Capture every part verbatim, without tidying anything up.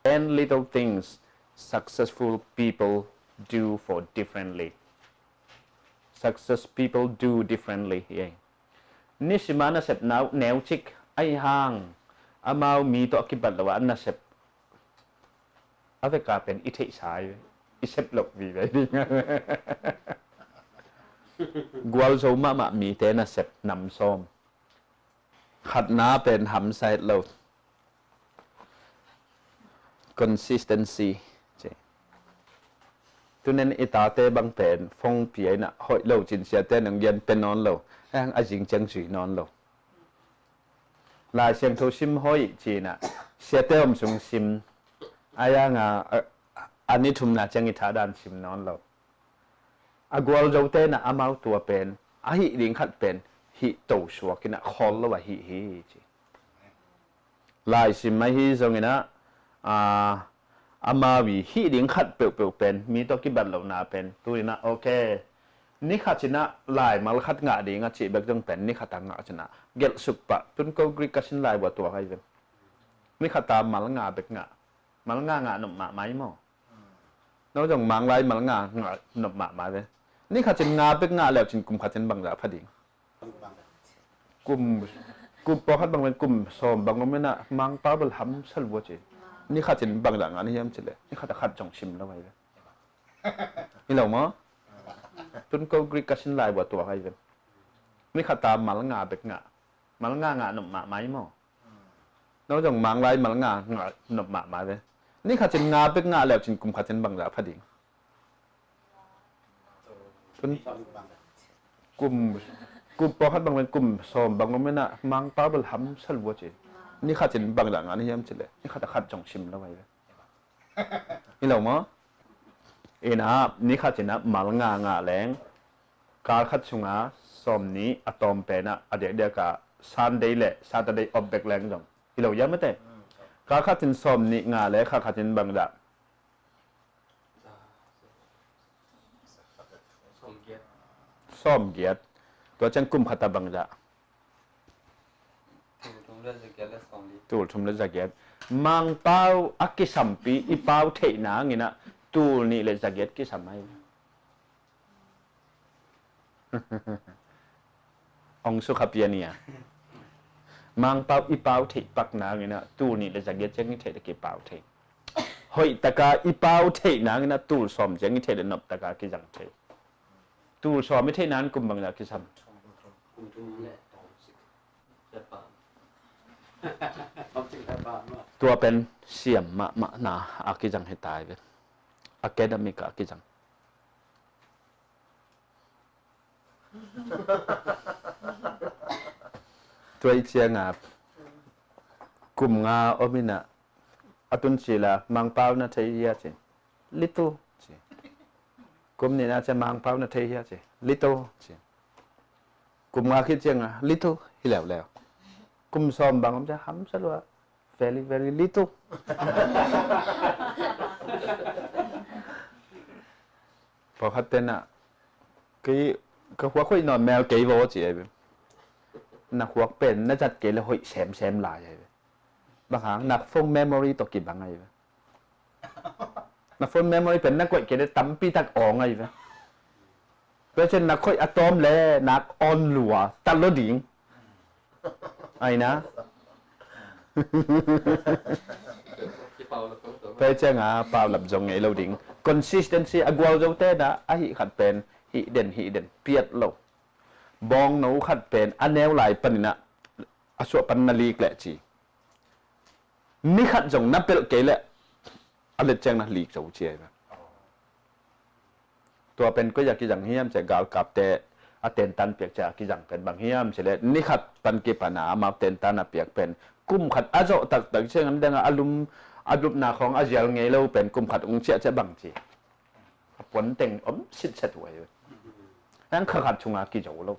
Ten little things successful people do for differently. Success people do differently hi ei. Nisima nasep nau neucik ahi hang, amau mi tawh a kibat lo a nasep a veka pen i theihsa i sep loh vive ding. Gualzo mahmah mite nasep nam sawm. Khatna pen hamsa het lo. Consistency. Ci. Tunen i tate bang pen phone pia inah hoih lo cin siate nong gen pe nawn lo. Hang a zing ciang zui nawn lo. Lai Siangtho sim hoih cinah siate om sung sim. A yanga a, a ni thumna ciang i thadan sim nawn lo. A gualzo tenah amau tua pen a hih ding khat pen hih to suak inah khawl lo a hih hi ci. Lai sim ahi zonginah, a, amau i hih ding khat peuhpeuh pen mi tawh kibat lohna pen tuninah ok. Ni khat cinah laimal khat ngah ding a cih bek zong pen ni khat a ngah cinah gelh suk pah tun ko Greek ka sin lai bua tuak ahi ven. Ni khat a mal nga bek ngah. Mal nga ngah nop mahmah i maw? No zong manglai mal nga ngah nop mahmah ve. Ni khat cin nga bek ngah leuh cin kum khat cin bangzah pha ding. Kum, kum pawlkhat bang kum sawm bang om inah Mangpau bel hamsa lua ci. Ni khat cin bangzah ngah ni hiam cileh ni khat a khat zong sim lo ahi ve. Hi lo maw? Tun ko Greek ka sin lai bua tuak ahi ve. Ni khat a mal nga bek ngah. Mal nga ngah nop mahmah i maw? No zong manglai mal nga ngah nop mahmah ve. Ni khat cin nga bek ngah leuh cin kum khat cin bangzah pha ding. Tun kum, kum pawlkhat bang kum sawm bang om inah Mangpau bel hamsa lua ci. Ni khat cin bangzah ngah ni hiam cileh ni khat a khat zong sim lo ahi ve. Hi lo maw? Inah ni khat cinah mal nga ngah leng kal khat sunga sawm nih a tawm penah a diakdiaka Sunday le Saturday off bek leng zong hi lo ia mate. Kal khat cin sawm nih ngah le kal khat cin bangzah sawm giat. Tua ciang kum khat a bangzah tul thum le zagiat. Mangpau a kisampi i pau theih nanginah tul nih le zagiat kisam ahi. Ong sukha pian ia. Mangpau i pau theih pak nanginah tul nih le zagiat ciang i theih le kipau thei. Hoihtaka i pau theih nanginah tul sawm ciang i theih le noptaka kizang thei. Tul sawm i theih nangin kum bangzah kisam. Tua pen siam mahmahna a kizang hi tai ve. Academic a kizang. Tua i cianga kum nga om inah a tun cila Mangpau na thei hia ci. Little ci. Kum nihna cia Mangpau na thei hia ci. Little ci. Kum nga khit cianga little hi leuleu. Kum sawm bang om cia hamsa lua. Very, very little. Pawlkhat tenah kei ka khuak hoih nawn mel kei vaw ci ahi ve. Na khuak pen na zat kei le hoih semsem lai ahi ve. Bang hang na phone memory tawh kibang ahi ve. Na phone memory pen na koih kei le tampi tak awng ahi ve. Tua cian na khoih a tawm le nak awn lua ta lo ding. Aina. Tua cianga paulap zong ngei lo ding. Consistency a gualzo tena a hih khat pen hih den hih den piat lo. Bawngno khat pen a neu lai paninah a suah pan na lik leh ci. Ni khat zong na pelh kei leh a let ciang na lik zo ci ahi ve. Tua pen koi a kizang hiam cia galkapte a tentan piak cia a kizang pen bang hiam cia le ni khat pan kipana amau tentan a piak pen kum khat a zawh taktak ciang an danga a lum a lupna khawng a zial ngei lo pen kum khat ung ciah cia bang ci. A puanteng om sitset uh ahi ve. Hang kha khat sunga kizo lo.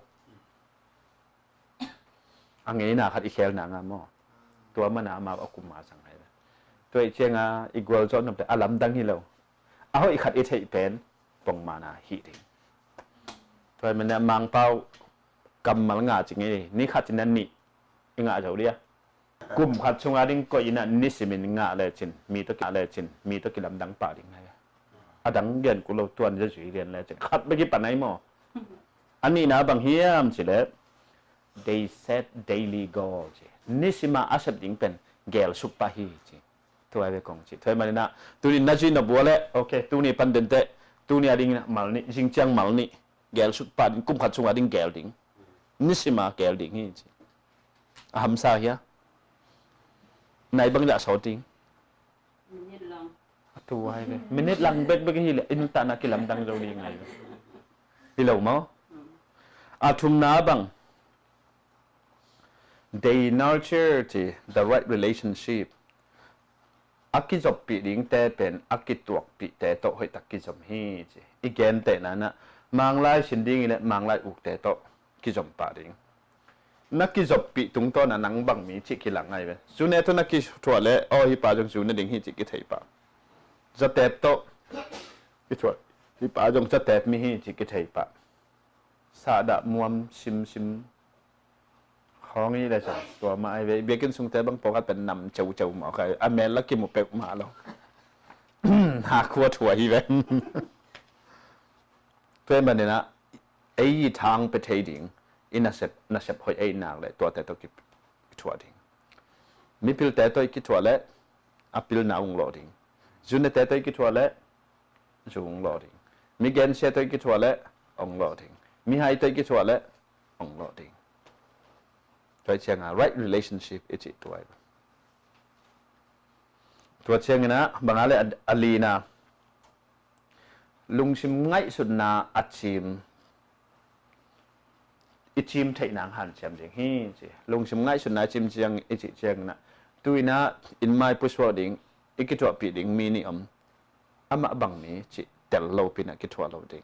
A ngeina khat i khelna nga maw? Tua mana amau a kum a sang ahi ve. Tua i cianga i gualzawh nopte a lamdang hi lo. A hoih khat i theih pen pongmana hih ding. Tua i mana Mangpau kammal nga ci ngei ni khat cina nih i ngah zo dia. Kum khat sunga ding koih in ah nisimin ngah lecin, mi tawh ki-, lecin, mi tawh kilamdang pah ding hi. A dang gen kul lo, tuan zazui lian lecin khat bek i pan ahi maw? A nihna bang hiam cileh, they set daily goal ci. Nisima a sep ding pen gelsuk pah hi ci. Tua ve kong ci. Tua hi maninah tuni na zuih na bua leh, ok, tuni pan denteh, tuni a ding mal nih, zingciang mal nih gelsuk pah ding, kum khat sunga ding gel ding. Nisima gel ding hi ci. A hamsa hia? Nai bang dah sawt ding? Minute lang. A tu ai ve. Minute lang bekbek hi leh i nuntakna kilamdang zo ding ai ve. Hi lo maw? A thumna bang, they nurture ci, the right relationship. A kizoppih dingte pen a kituakpihte tawh hoihtak kizom hi ci. I gentehna inah Manglai sin ding i leh Manglai ukte tawh kizom pah ding. Na kizoppih tungtawn a nang bang mi cih kilang ai ve. Zune tawh na kithuah leh, aw, hih pa zong zune ding hi cih kithei pah. Zatep tawh kithuah, hih pa zong zatep mi hi cih kithei pah. Sahdah muam simsim khawng i le zong tua mah ai ve. Biakinn sungte bang pawlkhat pen nam ceuceu mawk ai ve. A mel la kimu peuhmah lo. Hakhua thuah hi ve. Tua hi maninah ei i thang pia thei ding i nasep, nasep hoih ei nak leh tuate tawh ki, kithuah ding. Mipilte tawh i kithuah leh a pilna ung lawh ding. Zunete tawh i kithuah leh zu ung lawh ding. Mi gensia tawh i kithuah leh ung lawh ding. Mihai tawh i kithuah leh ung lawh ding. Tua i cianga right relationship i cih tua i. Tua cianginah banga le a, a lina, lungsim ngaihsutna a cim, i cim theih nang hanciam ding hi ci. Lungsim ngaihsutna i cim ciang, i cih cianginah tuinah in mai pusuak ding, i kithuahpih ding mi nih om. Amah bang mi cih tel lopinah kithuah lo ding.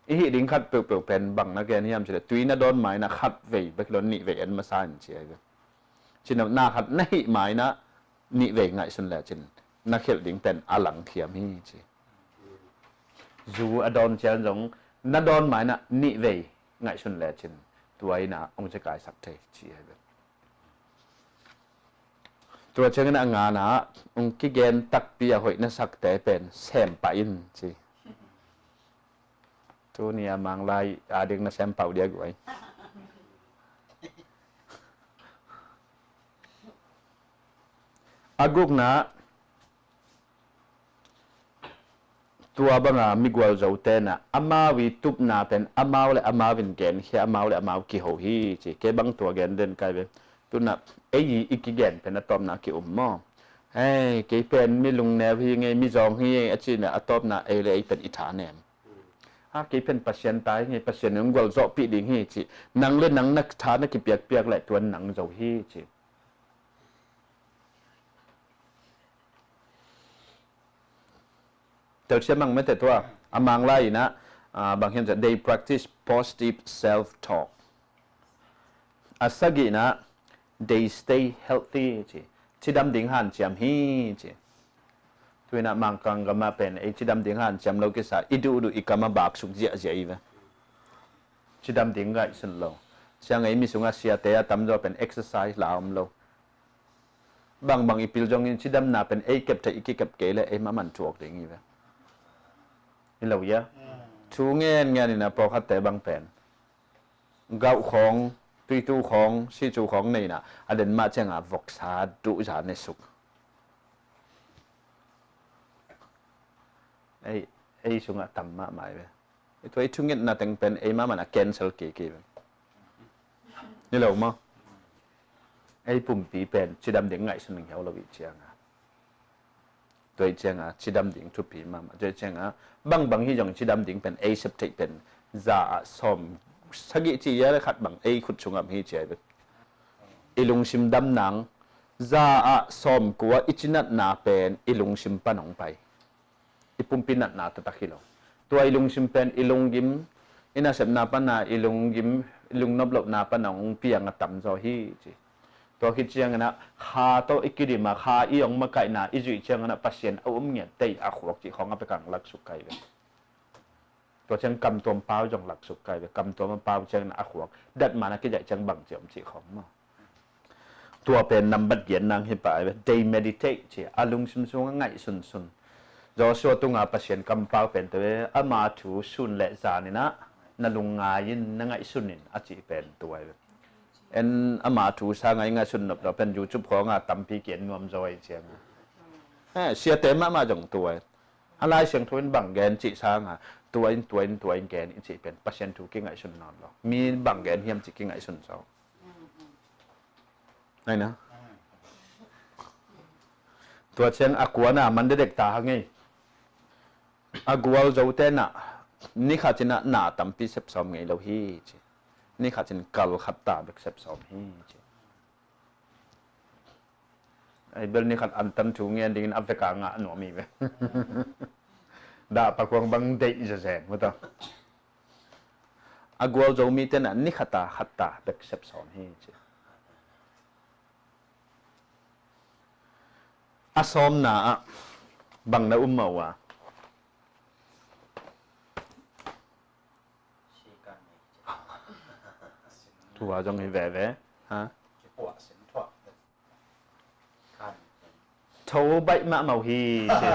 I hih ding khat peuhpeuh pen bang na gen hiam cileh, tui na dawn mainah khat vei bek lo, nih vei en masa in ci ai ve. Cinopna khat na hih mainah nih vei ngaihsun lecin na khelh ding pen a langkhiam hi ci. Zu a dawn cian zong na dawn mainah nih vei ngaihsun lecin tua inah ong cikaisak thei ci ai ve. Tua ciangin a ngana ong kigen takpi a hoih na sakte pen sem pah in ci. Tuni a Manglai a ding na sem pah uh dia guai. A gukna, tua banga migual zote na amau i tupna pen amau le amau in genkhia, amau le amau kiho hi ci. Kei bang tua gen den kai ve. Tuna ei i kigen pen a tawpna ki um maw? Hei, kei pen mi lungneu hi ngei, mi zawng hi a cina a tawpna ei le ei pen i tha nem. Ha, kei pen Pasian ta hi ngei, Pasian in gualzawhpih ding hi ci. Nang le nang na tha na kipiakpiak le tuan nang zo hi ci. Telsiam mang mete tua a Manglai inah, ah, bang hiam cih, they practice positive self-talk. A sagihna, they stay healthy ci. Cidam ding hanciam hi ci. Tuinah Mangkang gamah pen ei cidam ding hanciam lo kisa, i duhduh i kamah baksuk ziahziah i ve. Cidam ding ngaihsun lo. Ciang ei mi sungah siate a tamzaw pen exercise la om lo. Bangbang i pil zongin cidamna pen ei kep thei, i kikep kei le ei maman thuak ding i ve. I lo ia. Thu ngen ngen ina pawlkhatte bang pen gauh khawng, tuitu khawng, sicu khawng neina a den mah cianga voksa duhza ne suk. Ei, ei sungah tam mahmah i ve. Tua i thungetna teng pen ei mahmah a cancel kei kei ve. Ni lo maw? Ei pumpi pen cidam ding ngaihsun ding hiau lo i cianga. Tua i cianga cidam ding thupi mahmah. Tua i cianga bangbang hi zong cidam ding pen ei sep theih pen za ah sawm sagih ci ia le khat bang ei khut sungah hi cia i ve. I lungsim dam nang za ah sawm kua i cinatna pen i lungsim pan hong pai. I pumpi natna taktak hi lo. Tua i lungsim pen i lunggim, i nasepna pana i lunggim, i lungnop lohna pana hong piang a tamzaw hi ci. Tua khit ciangina kha tawh i kidim a, kha i hong makaihna i zuih ciangina Pasian a um ngiat tei a khuak cih khawng a pekang laksuk kai ve. Tua ciang kamtuam pau zong laksuk kai ve. Kamtuam a pau ciang na a khuak datmah na kizaih ciang bang ci om cih khawng maw. Tua pen nambat giat nang hi pah ai ve. They meditate ci a, lungsim sungah ngaihsunsun. Joshua tunga Pasian kampau pen tua ve. Ama thu sun le zaninah na lungngai in, na ngaihsun in a cih pen tua ai ve. En ama thu sanga i ngaihsun nop lo pen YouTube khawngah tampi ki en nuam zaw ai cianga. Eh, siate mahmah zong tua ai. A Lai Siangtho in bang gen cih sanga tua in, tua in, tua in gen i cih pen Pasian thu kingaihsun nawn lo. Mi bang gen hiam cih kingaihsun zaw. Aina. Tua ciang a kuana man dedek ta hang ei. A gualzo tenah nikhat cinah na tampi sepsawm ngei lo hi ci. Nikhat cin kal khat ta bek sepsawm hi ci. Ai bel nikhat antan thu ngen dingin a veka ngah nuam hi ve. Dah pakuang bang deih zezen mata. A gualzo mi tenah nikhata khatta bek sepsawm hi ci. A sawmna ah bang na um mah uh a? Tua zong hi veve. Ha? Tho baih mahmah uh hi ci.